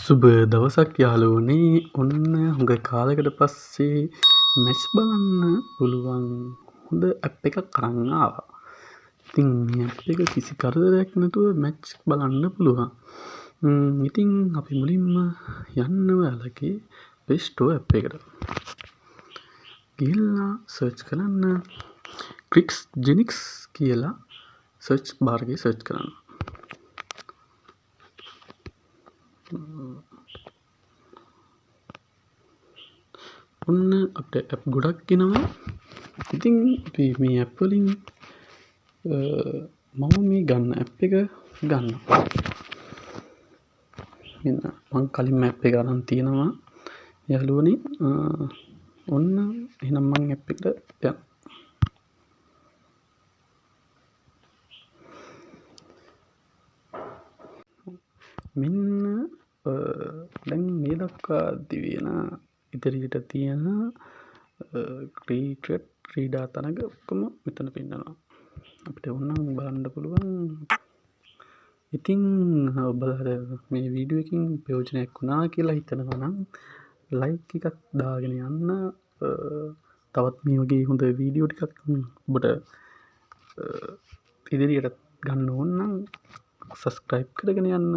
සුබ දවසක් යාළුවනේ. ඔන්න හුඟ කාලයකට පස්සේ මැච් බලන්න පුළුවන් හොඳ ඇප් එකක් අරන් ආවා. ඉතින් මේ ඇප් එක කිසි කරදරයක් නැතුව මැච් බලන්න පුළුවන්. ඉතින් අපි මුලින්ම යන්න ඔයාලගේ Play Store app එකට. ගිහිල්ලා සර්ච් කරන්න ක්‍රික්ස් ජෙනික්ස් කියලා සර්ච් බාර් එකේ සර්ච් කරන්න. ඔන්න අපිට ඇප් ගොඩක් එනවා. ඉතින් අපි මේ ඇප් වලින් මම මේ ගන්න ඇප් එක ගන්නවා. මෙන්න මං කලින්ම ඇප් එක අරන් තියෙනවා යාළුවනේ. ඔන්න එහෙනම් මං ඇප් එකට යනවා. මෙන්න දැන් මේ දක්වා දිවෙන ඉදිරියට තියෙන ක්‍රිකට් ක්‍රීඩා තරඟ ඔක්කොම මෙතන පෙන්නනවා. අපිට ඕනනම් බලන්න පුළුවන්. ඉතින් ඔබලාට මේ වීඩියෝ එකකින් ප්‍රයෝජනයක් වුණා කියලා හිතනවා නම් ලයික් එකක් දාගෙන යන්න. තවත් මේ වගේ හොඳ වීඩියෝ ටිකක් ඔබට ඉදිරියට ගන්න ඕන නම් සබ්ස්ක්‍රයිබ් කරගෙන යන්න.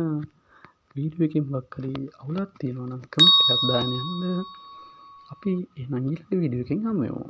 වීඩියෝ එකකින් මොකක් හරි අවුලක් තියෙනවා නම් කමෙන්ට් එකක් දාගෙන යන්න. අපි එහෙනම් ඊළඟ වීඩියෝ එකකින් හමු වෙමු.